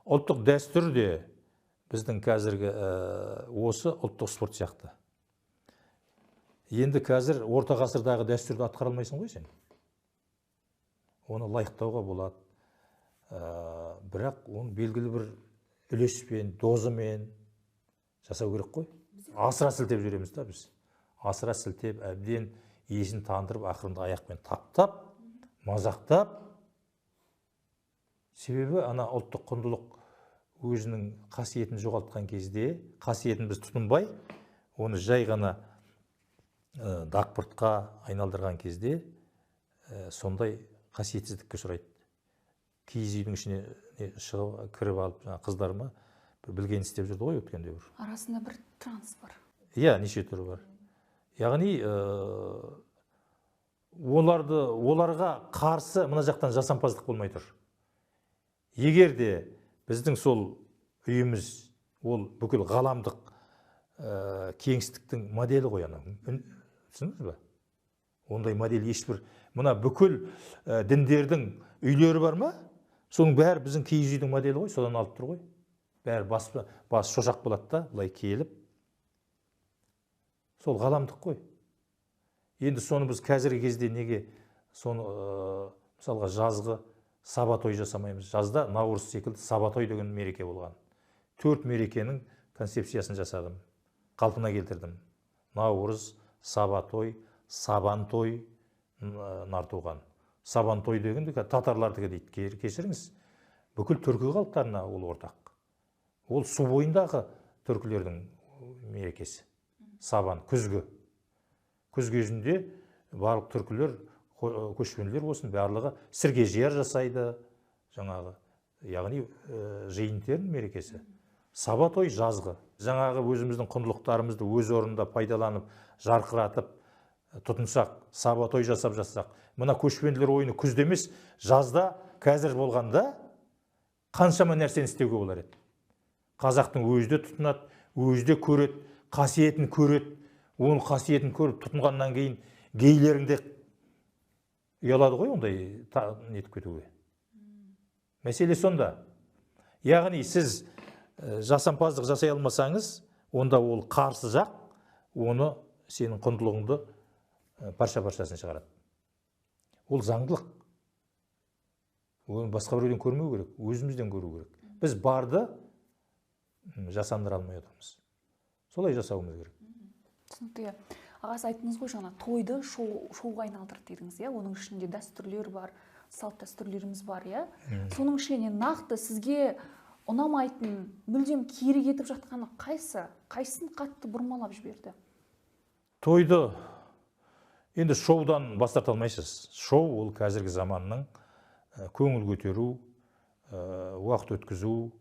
Ұлттық дәстүр де біздің қазіргі осы ұлттық спорт сияқты. Енді қазір орта ғасырдағы дәстүрді атқара алмайсың ғой сен. Оны лайықтауға болады. Бірақ оны белгілі бір үлеспен, дозымен жасау керек қой. Асыра сілтеп жүреміз да біз. Асыра сілтеп, әбден есін тандырып, ақырында аяқпен таптап, мазақтап. Себебі ана ұлттық құндылық өзінің қасиетін жоғалтқан кезде, қасиетін біз тұтынбай, оны жай ғана дақпыртқа айналдырған кезде сондай қасиетсіздікке ұшырайды. Киіз үйдің ішіне шығып кіріп алып, жаңа қыздар ма бір білгенін істеп жүрді ғой өткенде бір. Арасында бір транс бар. Иә, неше түрі бар. Яғни оларға қарсы мына жақтан жасампаздық болмай тұр. Егер де біздің сол үйіміз, ол бүкіл ғаламдық кеңістіктің моделі ғой анау. Түсіндіңіз бе? Ондай модель ешбір, мына бүкіл діндердің үйлері бар ма? Соның бәрі біздің киіз үйдің моделі ғой, содан алып тұр ғой. Бәрі бас шошақ болады да, былай келіп. Сол ғаламдық қой. Енді соны біз қазіргі кезде неге соны, мысалға жазғы саба той жасамаймыз. Жазда Наурыз секілді саба той деген мереке болған. 4 мерекенің концепциясын жасадым, қалпына келтірдім. Наурыз, саба той, сабан той, Нартуған. Сабан той дегенде татарлардікі дейді, кешіріңіз. Бүкіл түркі халықтарына ол ортақ. Ол су бойындағы түркілердің мерекесі. Сабан, күзгі. Күз кезінде барлық түркілер, көшпенділер болсын, барлығы сіргежияр жасайды, жаңағы, яғни жиын-терін мерекесі. Саба той жазғы. Жаңағы өзіміздің құндылықтарымызды өз орнында пайдаланып, жарқыратып, тұтынсақ, саба той жасап жатсақ, мына көшпенділер ойыны күзде емес, жазда қазір болғанда қаншама нәрсені істеуге болар еді. Қазақтың өзі де тұтынады, өзі де көреді, қасиетін көреді. Оның қасиетін көріп тұтынғаннан кейін гейлерің де ұялады ғой ондай нетіп кетуге. Мәселе сонда. Яғни сіз жасампаздық жасай алмасаңыз, онда ол қарсы жақ оны сенің құндылығыңды парша-паршасын шығарады. Ол заңдылық. Оны басқа біреуден көрмеу керек, өзімізден көру керек. Біз барды жасандыра алмай отырмыз. Солай жасауымыз керек. Түсінікті, иә. Ағасы, айттыңыз ғой жаңа, тойды шоуға айналдырды дедіңіз, иә? Оның ішінде дәстүрлер бар, салт дәстүрлеріміз бар, иә? Соның ішінде нақты сізге ұнамайтын, мүлдем кері кетіп жатқаны қайсы? Қайсысын қатты бұрмалап жіберді? Тойды енді шоудан бас тарта алмайсыз. Шоу ол қазіргі заманның көңіл көтеру, уақыт өткізу,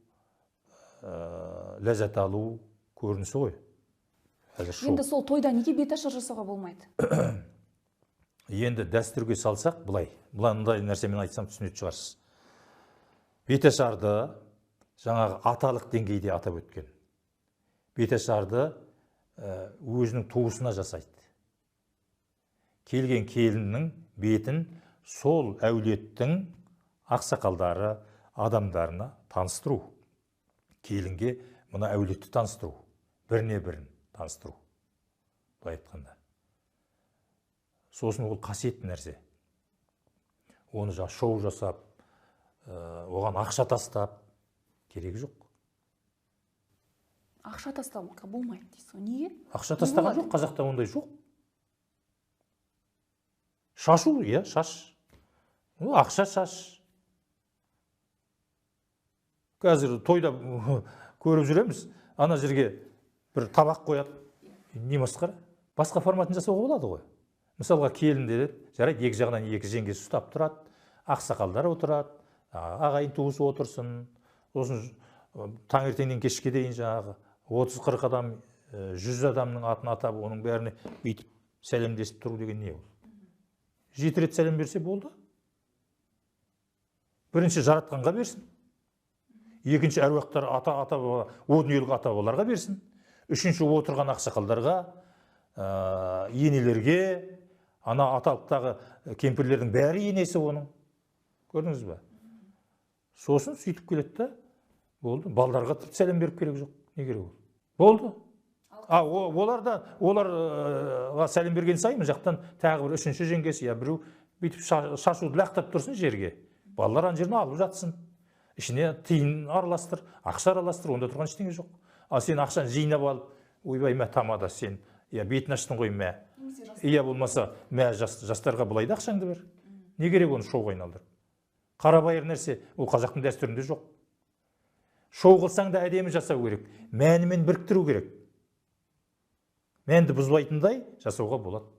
ләззат алу көрінісі ғой. Қазір шоу. Енді сол тойда неге беташар жасауға болмайды? Енді дәстүрге салсақ, былай, мынандай нәрсемен айтсам түсінетін шығарсыз. Беташарды жаңағы аталық деңгейде атап өткен. Беташарды өзінің туысына жасайды. Келген келіннің бетін сол әулеттің ақсақалдары, адамдарына таныстыру. Келінге мына әулетті таныстыру, біріне бірін таныстыру. Былай айтқанда. Сосын ол қасиетті нәрсе. Оны шоу жасап, оған ақша тастап керегі жоқ. Ақша тастауға болмайды дейсіз ғой. Неге? Ақша тастаған жоқ, қазақта ондай жоқ. Шашу, иә, шаш. Ақша шаш. Қазір тойда көріп жүреміз, ана жерге бір табақ қояды. Не масқара? Басқа форматын жасауға болады ғой. Мысалға келін деді, жарайды, екі жағынан екі жеңгесі ұстап тұрады, ақсақалдар отырады, ағайын туысы отырсын. Сосын таңертеңнен кешке дейін жаңағы 30-40 адам, 100 адамның атын атап, оның бәріне бүйтіп сәлемдесіп тұру деген не ол? 7 рет сәлем берсе болды. Бірінші жаратқанға берсін. Екінші әруақтар ата баба, о дүниелік ата бабаларға берсін. Үшінші отырған ақсақалдарға, енелерге, ана аталықтағы кемпірлердің бәрі енесі оның. Көрдіңіз бе? Сосын сөйтіп келеді да, Болды. Балдарға тіпті сәлем беріп керек жоқ. Не керек ол? Болды. А олар да оларға сәлем берген сайын мына жақтан тағы бір үшінші жеңгесі, я біреу бүйтіп шашуды лақтырып тұрсын жерге. Балалар ана жерін алып жатсын. Ішіне тиын араластыр, ақша араластыр, онда тұрған ештеңе жоқ. Ал сен ақшаны жинап алып, ойбай мә тамада сен, я бетін аштың ғой мә. Я болмаса мә жастарға былай да ақшаңды бер. Не керек оны шоуға айналдырып? Қарабайыр нәрсе, ол қазақтың дәстүрінде жоқ. Шоу қылсаң да әдемі жасау керек, мәнімен біріктіру керек. Мәнді бұзбайтындай жасауға болады.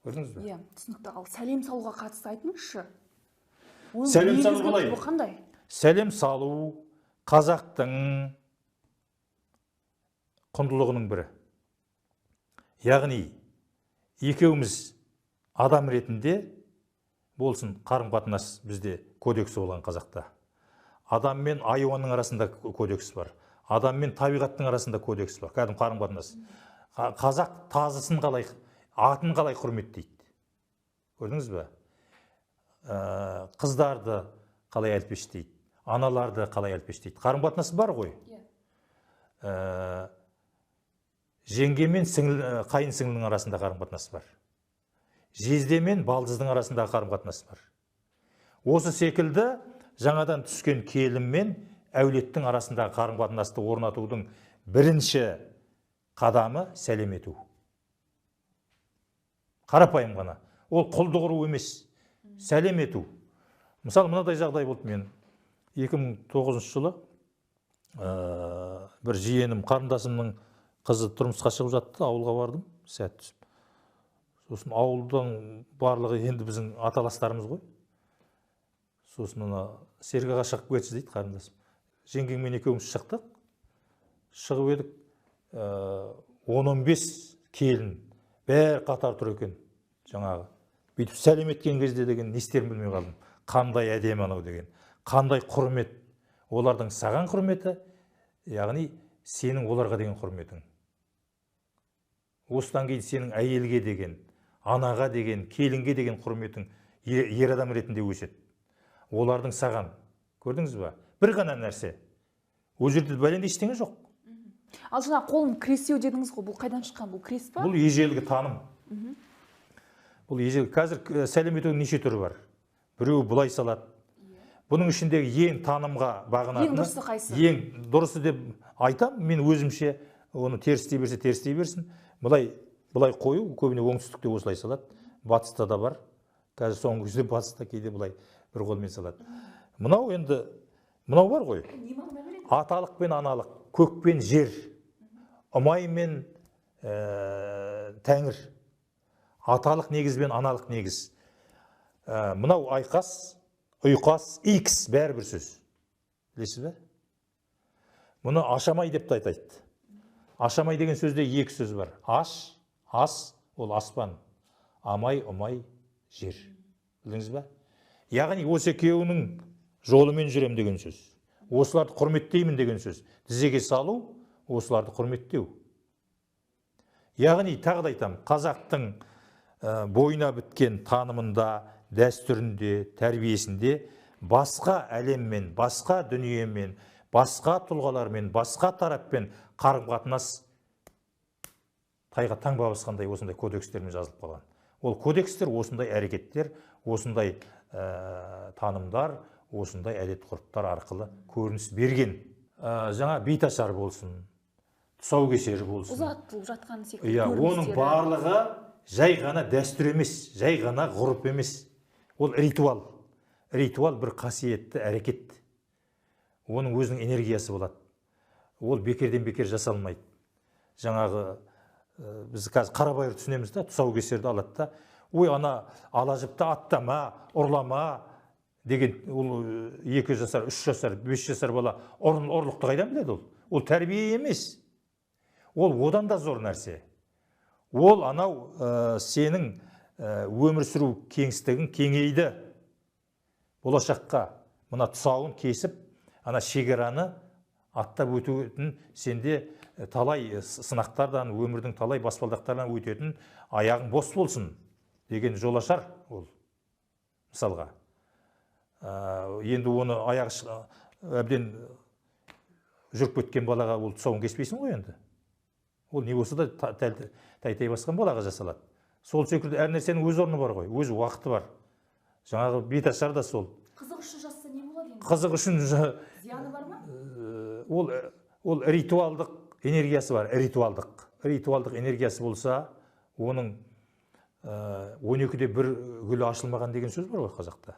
Көрдіңіз бе? Иә, түсінікті. Ал сәлем салуға қатысты айтыңызшы. Сәлем салу қалай? Қандай? Сәлем салу қазақтың құндылығының бірі. Яғни екеуміз адам ретінде болсын, қарым-қатынас бізде кодексі болған қазақта. Адам мен айуанның арасында кодекс бар. Адам мен табиғаттың арасында кодекс бар. Кәдімгі қарым-қатынас. Қазақ тазысын қалай, атын қалай құрметтейді. Көрдіңіз бе? Қыздарды қалай әлпештейді, аналарды қалай әлпештейді. Қарым-қатынас бар ғой. Жеңге мен қайын сіңлінің арасында қарым-қатынас бар. Жезде мен балдыздың арасында қарым-қатынас бар. Осы секілді жаңадан түскен келін мен әулеттің арасындағы қарым-қатынасты орнатудың бірінші қадамы сәлем ету. Қарапайым ғана. Ол құлдық ұру емес. Сәлем ету. Мысалы, мынадай жағдай болды мен. 2009 жылы бір жиенім, қарындасымның қызы тұрмысқа шығып жатты, ауылға бардым, сәт түсіп. Сосын ауылдың барлығы енді біздің аталастарымыз ғой. Сосын ана Серік аға шығып кетші дейді қарындасым. Жеңгеммен екеуміз шықтық. Шығып едік, 10-15 келін бәрі қатар тұр екен жаңағы. Бүйтіп сәлем еткен кезде деген не істерімді білмей қалдым. Қандай әдемі анау деген. Қандай құрмет. Олардың саған құрметі, яғни сенің оларға деген құрметің. Осыдан кейін сенің әйелге деген, анаға деген, келінге деген құрметің ер адам ретінде өседі. Олардың саған, көрдіңіз ба? Бір ғана нәрсе. Ол жерде бәлендей ештеңе жоқ. Ал жаңа қолын крестеу дедіңіз ғой, бұл қайдан шыққан? Бұл крест па? Бұл ежелгі таным. Бұл ежелгі. Қазір сәлем етудің неше түрі бар? Біреуі былай салады. Бұның ішіндегі ең танымға бағынатыны, ең дұрысы қайсы? Ең дұрысы деп айтам, мен өзімше оны терістей берсе терістей берсін. Былай былай қою, көбіне оңтүстікте осылай салады, батыста да бар. Қазір соңғы кезде батыста кейде былай бір қолмен салады. Мынау енді мынау бар ғой. Аталық пен аналық, көк пен жер, ұмай мен тәңір. Аталық негіз бен аналық негіз. Мынау айқас, ұйқас, икс бәрі бір сөз. Білесіз бе? Мұны ашамай деп те айтады. Ашамай деген сөзде екі сөз бар. Аш, ас, ол аспан. Амай, ұмай, жер. Білдіңіз бе? Яғни осы екеуінің жолымен жүрем деген сөз. Осыларды құрметтеймін деген сөз. Тізеге салу, осыларды құрметтеу. Яғни тағы да айтамын, қазақтың бойына біткен танымында, дәстүрінде, тәрбиесінде басқа әлеммен, басқа дүниемен, басқа тұлғалармен, басқа тараппен қарым-қатынас тайға таңба басқандай осындай кодекстермен жазылып қалған. Ол кодекстер осындай әрекеттер, осындай танымдар, осындай әдет-ғұрыптар арқылы көрініс берген. Жаңа беташар болсын, тұсаукесер болсын. Ұзатылып жатқан секілді. Иә, оның барлығы жай ғана дәстүр емес, жай ғана ғұрып емес. Ол ритуал. Ритуал бір қасиетті әрекет. Оның өзінің энергиясы болады. Ол бекерден бекер жасалмайды. Жаңағы біз қазір қарабайыр түсінеміз да, тұсаукесерді алады да, ой ана ала жіпті аттама, ұрлама деген ол 2 жасар, 3 жасар, 5 жасар бала ұрлықты қайдан біледі ол? Ол тәрбие емес. Ол одан да зор нәрсе. Ол анау сенің өмір сүру кеңістігің кеңейді. Болашаққа мына тұсауын кесіп, ана шекараны аттап өтетін сенде талай сынақтардан, өмірдің талай баспалдақтарынан өтетін аяғың бос болсын деген жол ашар ол. Мысалға. Енді оны аяғы Әбден жүріп кеткен балаға ол тұсауын кеспейсің ғой енді. Ол не болса да тәй-тәй басқан балаға жасалады. Сол секілді әр нәрсенің өз орны бар ғой, өз уақыты бар. Жаңағы беташар да сол. Қызық үшін жасаса не болады енді? Қызық үшін зияны бар ма? Ол ритуалдық энергиясы бар, ритуалдық. Ритуалдық энергиясы болса, оның 12-де бір гүлі ашылмаған деген сөз бар ғой қазақта.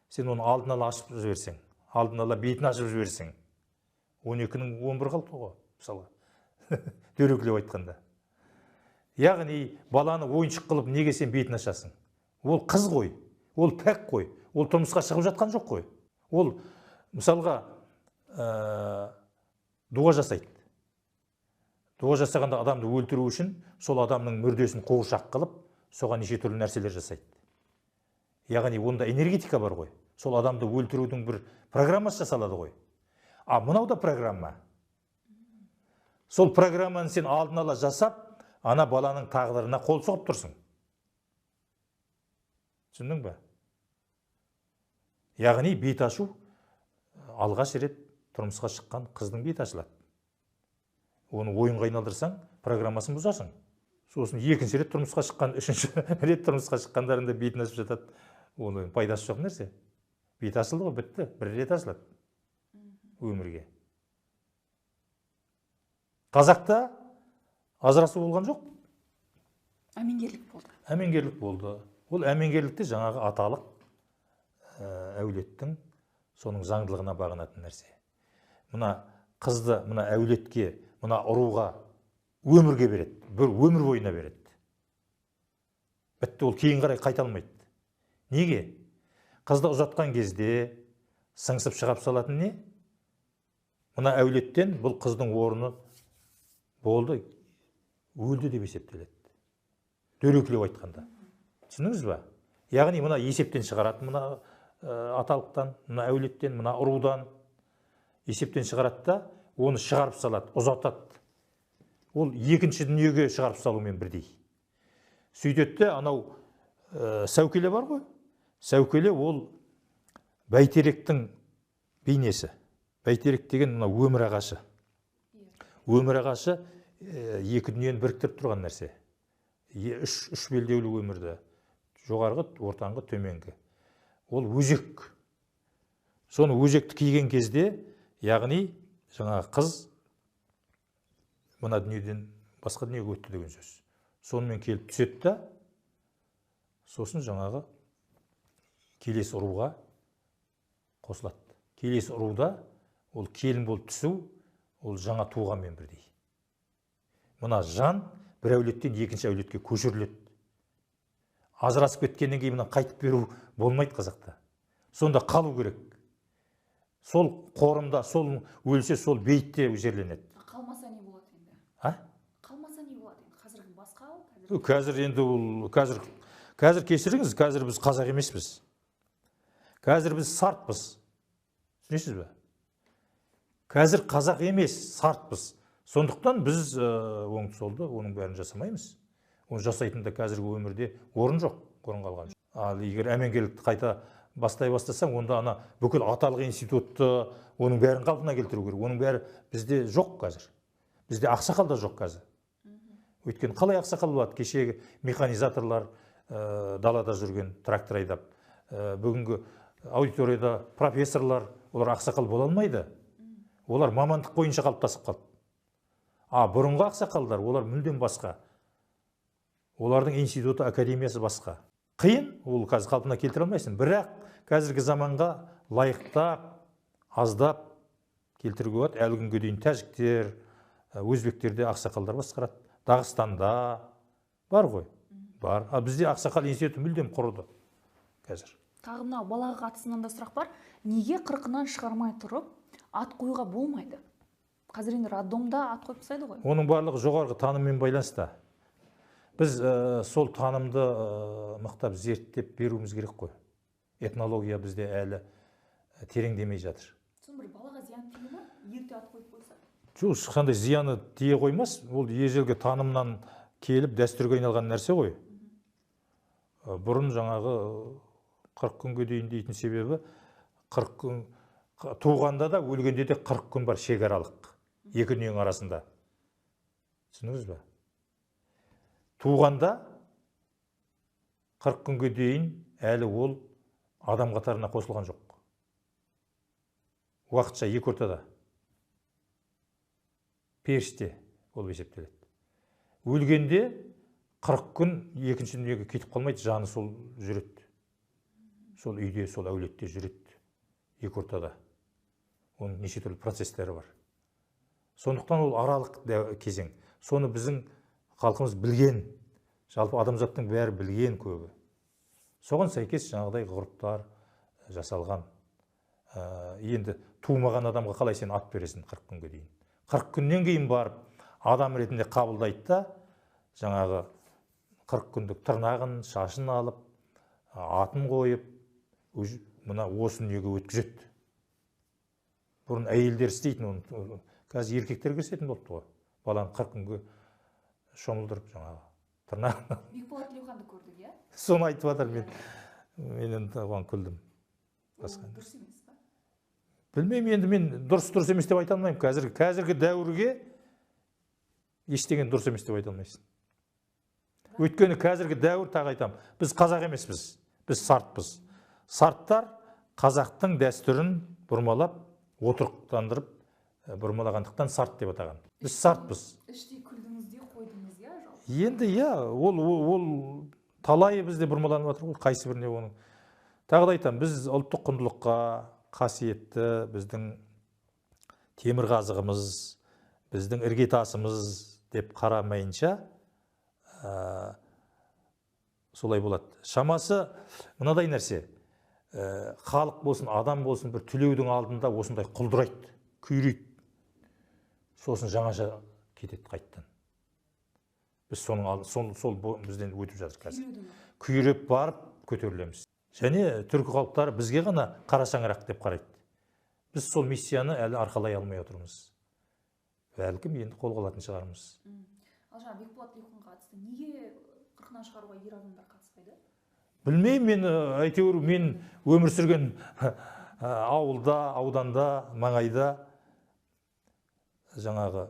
Сен оны алдын ала ашып жіберсең, алдын ала бетін ашып жіберсең, 12-нің 11 қалды ғой, мысалға. Дөрекілеп айтқанда. Яғни баланы ойыншық қылып неге сен бетін ашасың? Ол қыз ғой, ол пәк қой, ол тұрмысқа шығып жатқан жоқ қой. Ол мысалға дуа жасайды. Дуа жасағанда адамды өлтіру үшін сол адамның мүрдесін қуыршақ қылып, соған неше түрлі нәрселер жасайды. Яғни онда энергетика бар ғой. Сол адамды өлтірудің бір программасы жасалады ғой. А мынау да программа. Сол программаны сен алдын ала жасап, ана баланың тағдырына қол соғып тұрсың. Түсіндің бе? Яғни бет ашу алғаш рет тұрмысқа шыққан қыздың беті ашылады. Оны ойынға айналдырсаң, программасын бұзасың. Сосын екінші рет тұрмысқа шыққан, үшінші рет тұрмысқа шыққандарында бетін ашып жатады. Оның пайдасы жоқ нәрсе. Бет ашылды ғой, бітті. Бір рет ашылады өмірге. Қазақта ажырасу болған жоқ. Әмеңгерлік болды. Әмеңгерлік болды. Ол әмеңгерлікте жаңағы аталық әулеттің соның заңдылығына бағынатын нәрсе. Мына қызды, мына әулетке, мына ұруға өмірге береді. Бір өмір бойына береді. Бітті, ол кейін қарай қайта алмайды. Неге? Қызды ұзатқан кезде сыңсып шығап салатын не? Мына әулеттен бұл қыздың орны болды, өлді деп есептеледі. Дөрекілеп айтқанда. Түсіндіңіз ба? Яғни мына есептен шығарады, мына аталықтан, мына әулеттен, мына ұрудан есептен шығарады да, оны шығарып салады, ұзатады. Ол екінші дүниеге шығарып салумен бірдей. Сөйтеді де анау сәукеле бар ғой. Сәукеле ол бәйтеректің бейнесі. Бәйтерек деген мына өмір ағашы. Өмір ағашы екі дүниені біріктіріп тұрған нәрсе. Үш белдеулі өмірді. Жоғарғы, ортаңғы, төменгі. Ол өзек. Соны өзекті киген кезде, яғни жаңағы қыз мына дүниеден басқа дүниеге өтті деген сөз. Сонымен келіп түседі да, сосын жаңағы келесі ұруға қосылады. Келесі ұруда ол келін болып түсу, ол жаңа туғанмен бірдей. Мына жан бір әулеттен екінші әулетке көшіріледі. Ажырасып кеткеннен кейін мына қайтып беру болмайды қазақта. Сонда қалу керек. Сол қорымда, сол өлсе, сол бейітте жерленеді. Қалмаса не болады енді? А? Қалмаса не болады енді? Қазіргі басқа ол? Қазір енді ол қазір кешіріңіз, қазір біз қазақ емеспіз. Қазір біз сартпыз. Түсінесіз бе? Қазір қазақ емес, сартпыз. Сондықтан біз оңды солды оның бәрін жасамаймыз. Оны жасайтын да қазіргі өмірде орын жоқ, орын қалған жоқ. Ал егер әмеңгерлікті қайта бастай бастасаң, онда ана бүкіл аталық институтты, оның бәрін қалпына келтіру керек. Оның бәрі бізде жоқ қазір. Бізде ақсақал да жоқ қазір. Өйткені қалай ақсақал болады? Кешегі механизаторлар далада жүрген, трактор айдап, бүгінгі аудиторияда профессорлар, олар ақсақал бола алмайды. Олар мамандық бойынша қалыптасып қалды. А бұрынғы ақсақалдар, олар мүлдем басқа. Олардың институты, академиясы басқа. Қиын, ол қазір қалпына келтіре алмайсың. Бірақ қазіргі заманға лайықтап, аздап келтіруге болады. Әлі күнге дейін тәжіктер, өзбектерде ақсақалдар басқарады. Дағыстанда бар ғой. Бар. А бізде ақсақал институты мүлдем құрыды қазір. Тағы мынау балаға қатысынан да сұрақ бар. Неге қырқынан шығармай тұрып ат қоюға болмайды? Қазір енді роддомда ат қойып тастайды ғой. Оның барлығы жоғарғы таныммен байланысты. Біз сол танымды мықтап зерттеп беруіміз керек қой. Этнология бізде әлі тереңдемей жатыр. Сосын бір балаға зиян тие ме? Ерте ат қойып қойса? Жоқ, ешқандай зияны тие қоймас. Ол ежелгі танымнан келіп дәстүрге айналған нәрсе ғой. Бұрын жаңағы 40 күнге дейін дейтін себебі 40 күн, Туғанда да өлгенде де 40 күн бар шекаралық екі дүниенің арасында. Түсіндіңіз бе? Туғанда 40 күнге дейін әлі ол адам қатарына қосылған жоқ. Уақытша екі ортада періште болып есептеледі. Өлгенде 40 күн екінші дүниеге кетіп қалмайды, жаны сол жүреді. Сол үйде, сол әулетте жүреді. Екі ортада. Оның неше түрлі процестері бар. Сондықтан ол аралық кезең. Соны біздің халқымыз білген, жалпы адамзаттың бәрі білген көбі. Соған сәйкес жаңағыдай ғұрыптар жасалған. Енді тумаған адамға қалай сен ат бересің 40 күнге дейін? 40 күннен кейін барып адам ретінде қабылдайды да, жаңағы 40 күндік тырнағын, шашын алып, атын қойып, мына осы дүниеге өткізеді. Бұрын әйелдер істейтін оны, қазір еркектер кірісетін болыпты ғой. Баланы 40 күнге шомылдырып жаңағы тырнағын. Бекболат Тілеуханды көрдік, иә? Соны айтып жатыр мен. Мен енді оған күлдім. Басқа. Дұрыс емес па? Білмеймін енді, мен дұрыс емес деп айта алмаймын. Қазіргі дәуірге ештеңені дұрыс емес деп айта алмайсың. Өйткені қазіргі дәуір, тағы айтамын, біз қазақ емеспіз, біз сартпыз. Сарттар қазақтың дәстүрін бұрмалап, отырықтандырып, бұрмалағандықтан сарт деп атаған. Біз сартпыз. Іштей күлдіңіз де қойдыңыз, иә, жалпы? Енді иә, ол талайы бізде бұрмаланып жатыр ғой, қайсы біріне оның. Тағы да айтамын, біз ұлттық құндылыққа қасиетті, біздің темір қазығымыз, біздің іргетасымыз деп қарамайынша, солай болады. Шамасы мынадай нәрсе, халық болсын, адам болсын, бір түлеудің алдында осындай құлдырайды, күйрейді. Сосын жаңаша кетеді қайттан. Біз соның сол бізден өтіп жатыр қазір. Күйреп барып көтерілеміз. Және түркі халықтары бізге ғана қара шаңырақ деп қарайды. Біз сол миссияны әлі арқалай алмай отырмыз. Бәлкім енді қолға алатын шығармыз. Ал жаңа Бекболат Тілеуханға қатысты неге қырқынан шығаруға ер адамдар қатыспайды? Білмеймін, мен әйтеуір мен өмір сүрген ауылда, ауданда, маңайда жаңағы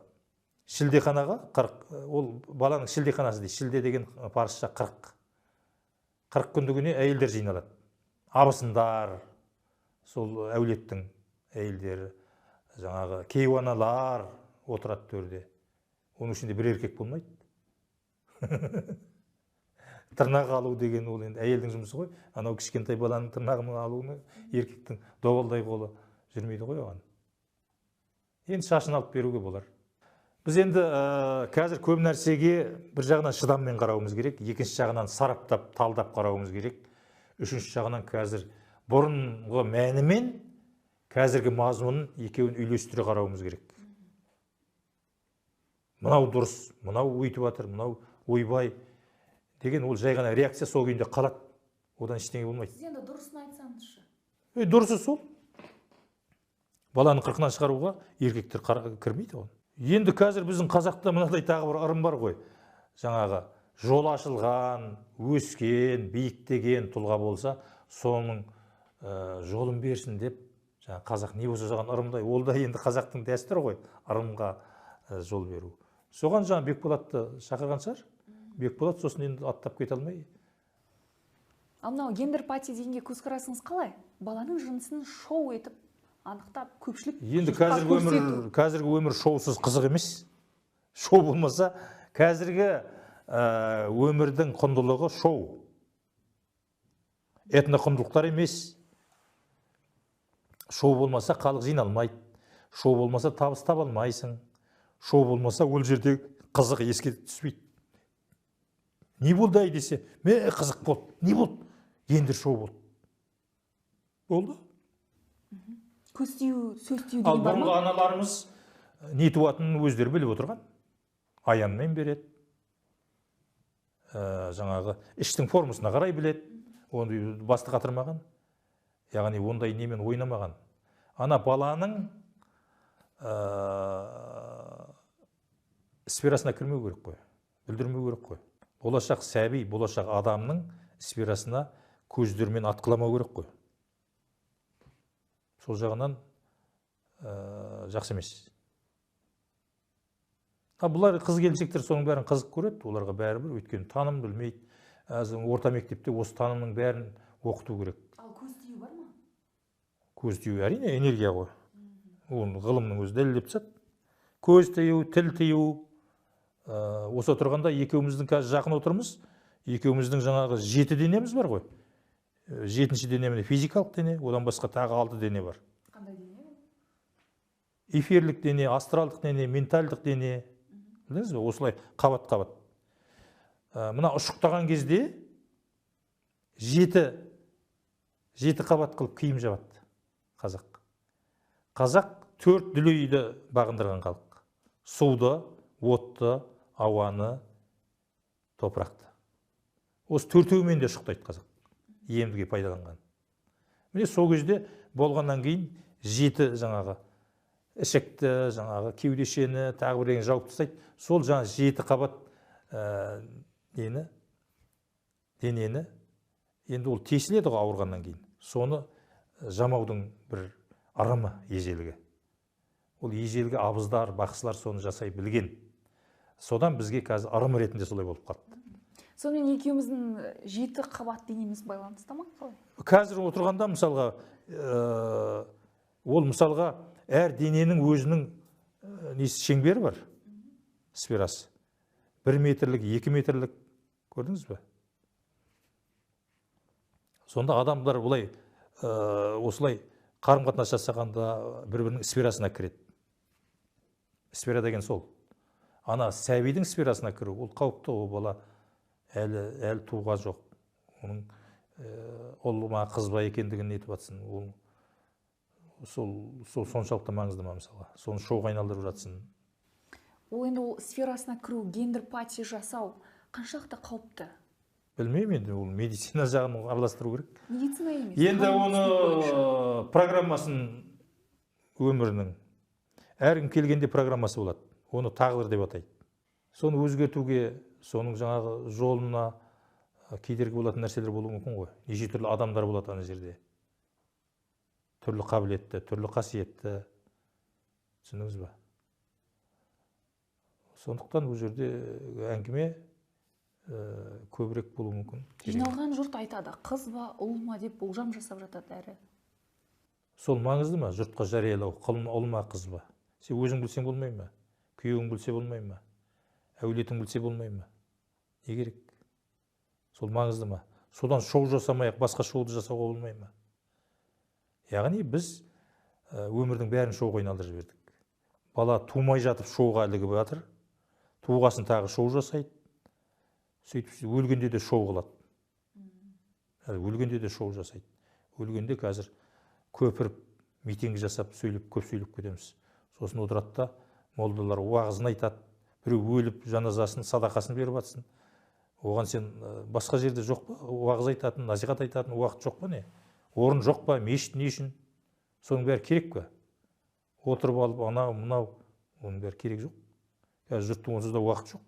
шілдеханаға 40, ол баланың шілдеханасы дейді. Шілде деген парысша 40. 40 күндігіне әйелдер жиналады. Абысындар, сол әулеттің әйелдері, жаңағы кейуаналар отырады төрде. Оның ішінде бір еркек болмайды. Тырнақ алу деген ол енді әйелдің жұмысы ғой. Анау кішкентай баланың тырнағын алуны еркектің добалдай қолы жүрмейді ғой оған. Енді шашын алып беруге болар. Біз енді қазір көп нәрсеге бір жағынан шыдаммен қарауымыз керек, екінші жағынан сараптап, талдап қарауымыз керек, үшінші жағынан қазір бұрынғы мәнімен қазіргі мазмұнын екеуін үйлестіре қарауымыз керек. Мынау дұрыс, мынау өйтіп жатыр, мынау ойбай деген ол жай ғана реакция сол күйінде қалады. Одан ештеңе болмайды. Сіз енді дұрысын айтсаңызшы. Дұрысы сол. Баланы қырқынан шығаруға еркектер кірмейді оған. Енді қазір біздің қазақта мынадай тағы бір ырым бар ғой. Жаңағы жол ашылған, өскен, биіктеген тұлға болса, соның жолын берсін деп, жаңа қазақ не болса соған ырымдай, ол да енді қазақтың дәстүрі ғой, ырымға жол беру. Соған жаңа Бекболатты шақырған шығар. Бекболат сосын енді аттап кете алмай. Ал мынау гендер пати дегенге көзқарасыңыз қалай? Баланың жынысын шоу етіп анықтап көпшілік енді қазіргі өмір шоусыз қызық емес. Шоу болмаса қазіргі өмірдің құндылығы шоу. Этно құндылықтар емес. Шоу болмаса халық жиналмайды. Шоу болмаса табыс таба алмайсың. Шоу болмаса ол жерде қызық еске түспейді. Не болды ай десе, ме қызық болды. Не болды? Гендер шоу болды. Болды. Көз тию, сөз тию деген бар ма? Ал бұрынғы аналарымыз не туатынын өздері біліп отырған. Аянмен береді. Жаңағы іштің формасына қарай біледі. Оны басты қатырмаған. Яғни ондай немен ойнамаған. Ана баланың сферасына кірмеу керек қой. Бүлдірмеу керек қой. Болашақ сәби, болашақ адамның сферасына көздермен атқыламау керек қой. Сол жағынан жақсы емес. А бұлар қыз келіншектер соның бәрін қызық көреді, оларға бәрібір, өйткені таным білмейді. Орта мектепте осы танымның бәрін оқыту керек. Ал көз тию бар ма? Көз тию әрине энергия ғой. Оны ғылымның өзі дәлелдеп тастады. Көз тию, тіл тию. Осы отырғанда екеуміздің қазір жақын отырмыз. Екеуміздің жаңағы 7 денеміз бар ғой. 7-ші дене міне физикалық дене, одан басқа тағы 6 дене бар. Қандай дене? Эфирлік дене, астралдық дене, ментальдық дене. Білдіңіз бе? Осылай қабат-қабат. Мына ұшықтаған кезде 7 қабат қылып киім жабады қазақ. Қазақ 4 дүлейді бағындырған халық. Суды, отты, ауаны, топырақты. Осы төртеуімен де ұшықтайды қазақ. Емдіге пайдаланған. Міне сол кезде болғаннан кейін 7 жаңағы ішекті, жаңағы кеудешені, тағы бірдеңе жауып тастайды. Сол жаңа 7 қабат денені, енді ол тесіледі ғой ауырғаннан кейін. Соны жамаудың бір ырымы ежелгі. Ол ежелгі абыздар, бақсылар соны жасай білген. Содан бізге қазір ырым ретінде солай болып қалды. Сонымен екеуміздің 7 қабат денеміз байланыста ма? Қалай? Қазір отырғанда мысалға, ол мысалға әр дененің өзінің несі шеңбері бар, сферасы. 1 метрлік, 2 метрлік, көрдіңіз бе? Сонда адамдар бұлай, осылай қарым-қатынас жасағанда бір-бірінің сферасына кіреді. Сфера деген сол. Ана сәбидің сферасына кіру, ол қауіпті, ол бала әлі туға жоқ. Оның ұл ма, қыз ба екендігін нетіп жатсын. Ол сол соншалықты маңызды ма мысалға? Соны шоуға айналдырып жатсын. Ол енді ол сферасына кіру, гендер пати жасау қаншалықты қауіпті? Білмеймін енді, ол медицина жағын араластыру керек. Медицина емес. Енді оны программасын өмірінің әркім келгенде программасы болады. Оны тағдыр деп атайды. Соны өзгертуге, соның жаңағы жолына кедергі болатын нәрселер болуы мүмкін ғой. Неше түрлі адамдар болады ана жерде. Түрлі қабілетті, түрлі қасиетті. Түсіндіңіз бе? Сондықтан бұл жерде әңгіме көбірек болуы мүмкін. Жиналған жұрт айтады, қыз ба, ұл ма деп болжам жасап жатады әрі. Сол маңызды ма? Жұртқа жариялау, ұл ма, қыз ба? Сен өзің білсең болмай ма? Күйеуің білсе болмай ма? Әулетің білсе болмай ма? Не керек? Сол маңызды ма? Содан шоу жасамай-ақ басқа шоуды жасауға болмай ма? Яғни біз өмірдің бәрін шоуға айналдырып жібердік. Бала тумай жатып шоуға ілігіп жатыр. Туғасын тағы шоу жасайды. Сөйтіп өлгенде де шоу қылады. Өлгенде де шоу жасайды. Өлгенде қазір көпіріп, митинг жасап, сөйлеп, көп сөйлеп кетеміз. Сосын отырады да молдалар уағызын айтады. Біреу өліп жаназасын, садақасын беріп атсын. Оған сен басқа жерде жоқ па? Уағыз айтатын, насихат айтатын уақыт жоқ па не? Орын жоқ па? Мешіт не үшін? Соның бәрі керек пе? Отырып алып, анау, мынау, оның бәрі керек жоқ. Қазір жұрттың онсыз да уақыт жоқ.